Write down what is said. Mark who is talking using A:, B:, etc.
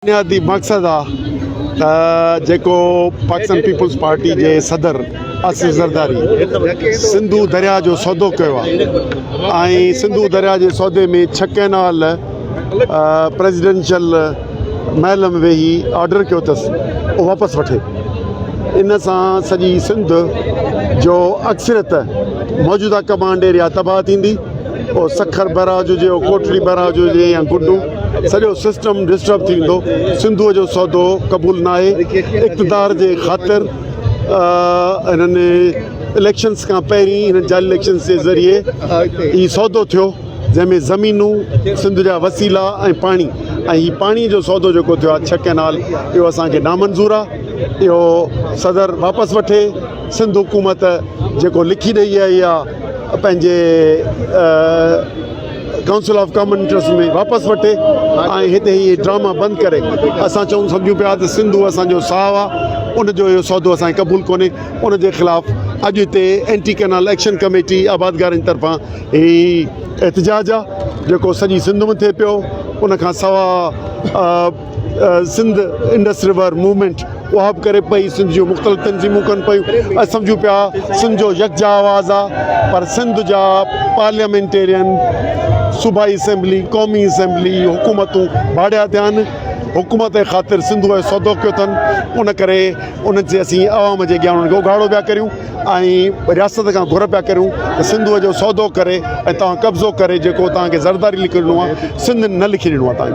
A: بنيادي مقصد آ ته جيڪو پاڪستان پيپلز پارٽي جي صدر آصف زرداري سنڌو درياء جو سودو ڪيو آ ۽ سنڌو درياء جي سودي ۾ ڇهه ڪئنال پريزيڊنشل محل ۾ ويهي آرڊر ڪيو اٿس اهو واپس وٺي ان سان سڄي سنڌ جو اڪثريت موجوده ڪمانڊ ايريا تباهه ٿيندي پوء سکر بئراج هجي يا ڪوٽڙي بئراج هجي يا گڊو سڄو سسٽم ڊسٽرب ٿي ويندو سنڌوء جو سودو قبول ناهي اقتدار جي خاطر هنن اليڪشنس کان پهرين هنن جعلي اليڪشنس جي ذريعي هي سودو ٿيو جنهن ۾ زمينون سنڌ جا وسيلا ۽ پاڻي ۽ هي پاڻي جو سودو جيڪو ٿيو آهي ڇهه ڪئنال اهو اسانکي نامنظور آهي اهو صدر واپس وٺي سنڌ حڪومت جيڪو لکي ڏئي آئي آهي پنهنجي ڪائونسل آف ڪامن انٽرسٽ ۾ واپس وٺي ۽ هتي هي ڊراما بند ڪري اسان چئون سمجهون پيا ته سنڌو اسان جو ساهه آهي ان جو اهو سودو اسان کي قبول ڪونهي ان جي خلاف اڄ هتي اينٽي ڪئنال ايڪشن ڪميٽي آبادگارن طرفان هي احتجاج آهي جيڪو سڄي سنڌ ۾ ٿئي پيو ان کان سوا سنڌ انڊس ريور موومينٽ اها به ڪري پئي سنڌ جون مختلف تنظيمون ڪن پيون ۽ سمجهون پيا سنڌ جو يڪجا آواز آ پر سنڌ جا پارليامينٽيرين صوبائي اسيمبلي قومي اسيمبلي حڪومتون ڀاڙيا ٿيا آهن حڪومت جي خاطر سنڌو جو سودو ڪيو اٿن ان ڪري انهن جي اسين عوام جي اڳيان انهن کي اگهاڙو پيا ڪريون ۽ رياست کان گهر پيا ڪريون ته سنڌوء جو سودو ڪري ۽ توهان قبضو ڪري جيڪو توهان کي زرداري لکي ڏنو آهي سنڌ نه لکي ڏنو آهي توهان کي.